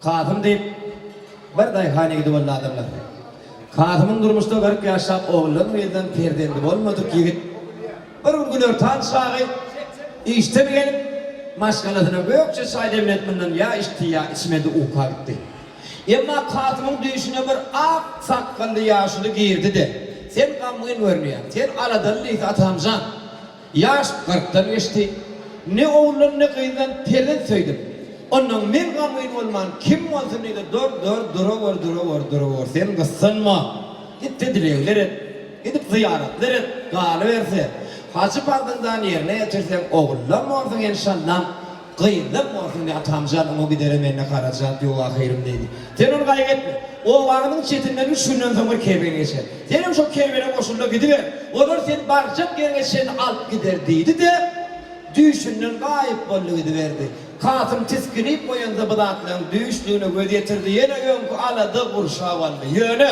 Kasym diýip, bir daýhan ýigidi boldy adamlar. Kasymyň durmuşda 40 ýaşap oguldan-gyzdan perzendi bolmadyk ýigit bir gün günortan çagy işden gelip, maşgalasyna gökje çaý demledip mundan ýa içdi, ýa içmedi uka gitdi. Emma Kasymyň düýşüne bir ak sakgally ýaşuly girdi-de, Sen gamgyn görünýäň, sen aladaly diýse atamjan, Ýaş kyrkdan geçdi. Ne oguldan, ne gyzdan perzent söýdüm. Onnoň men gamgyn bolman kim bolsun diýdi, Dur, dur, durawur, durawur, durawur, sen gyssanma. Git-de dilegler et. Gidip zyýaratlar et. Galyberse, hajy parzyňdan ýerine ýetirseň, ogullam bolsun enşallam. Gyzlam bolsun diý atamjan oňa gidere mende harajat ýok ahyrym diýdi. Sen ony gaýgy etme. Obaňyzyň çetinden üç günden soň bir kerwen geçer. Senem şo kerwene goşulda gidiber. Olar seni barjak ýeriňe çenli alyp gider diýdi-de, düýşünden gaýyp boldy gidiberdi. Kasym tisginip oýansa bu zatlaryň düýşdügine göz ýetirdi. Ýene öňki alada gurşap aldy. Ýöne.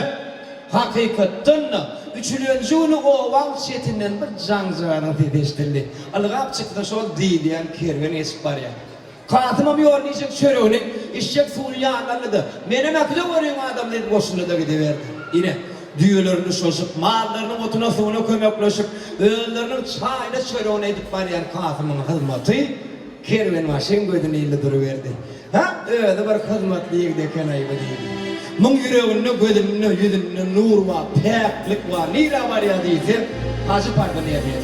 Hakykatdan-da, üçülenji güni obaň çetinden bir jaňjagazyň sesi eşidildi. Ylgap çyksa şol diýilýän kerwen geçip barýar. Kasymam ýolda iýjek çöregini, içjek suwuny ýanyna aldy-da, Menem äkideweriň adam diýip goşuldy-da gidiberdi. Ine, düýelerini duşlaşyp, mallarynyň otuna-suwuna kömekleşip, özleriniň çaýyna çöregini edip barýan Kasymyň hyzmaty kerwenbaşyň gözüne ildi duruberdi. Hä, özi bir hyzmatly ýigit eken-aý bu diýdi. Muň ýüreginde, gözünde, ýüzünde nur bar, päklik bar, nirä barýar diýse, Hajy parzyny edýär.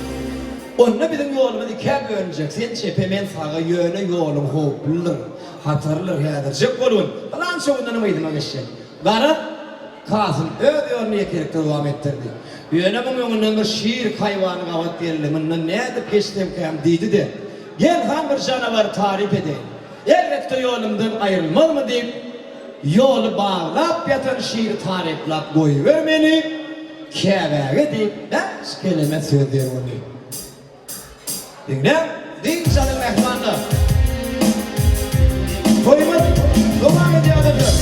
Onda biziň ýolumyz ikä bölünjek, sen çepe, men saga, ýöne ýoluň howpludyr, hatarlydyr, häzirjek bolgun, pylança gündenem yzyma geçjek. Garaz, Kasym öz ýoluny ýekelikde dowam etdirdi. Ýöne muň öňünden bir şir haýwany gabat geldi, mundan nädip geçsemkäm diýdi-de, Gel han bir janawary taryp edeýin. Elbetde ýolumdan aýrylmazmy diýip, ýoly baglap ýatan şiri taryplap goýber meni Käbäge diýip bäş keleme söz berguni. Diňläň, dynç alyň mähribanlar. Toýumyz dowam edýär adamlar.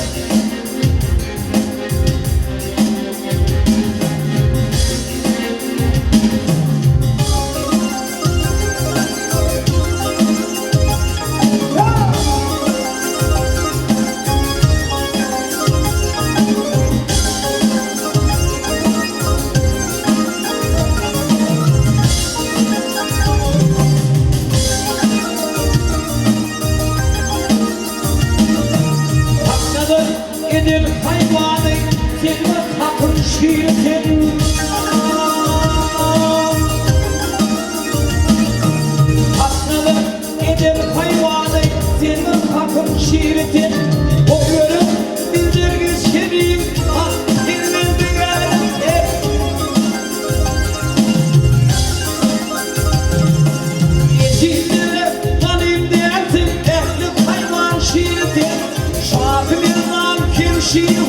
Haknadan eden haýwany sen bir hakyň şiri sen. Haknadan eden haýwany sen bir hakyň şiri sen. O görüp bizler geçeniň hak perwerdigärim sen. Ejizlere ganym dälsiň, ähli haýwan şiri sen. Şahy Merdan kim şiri.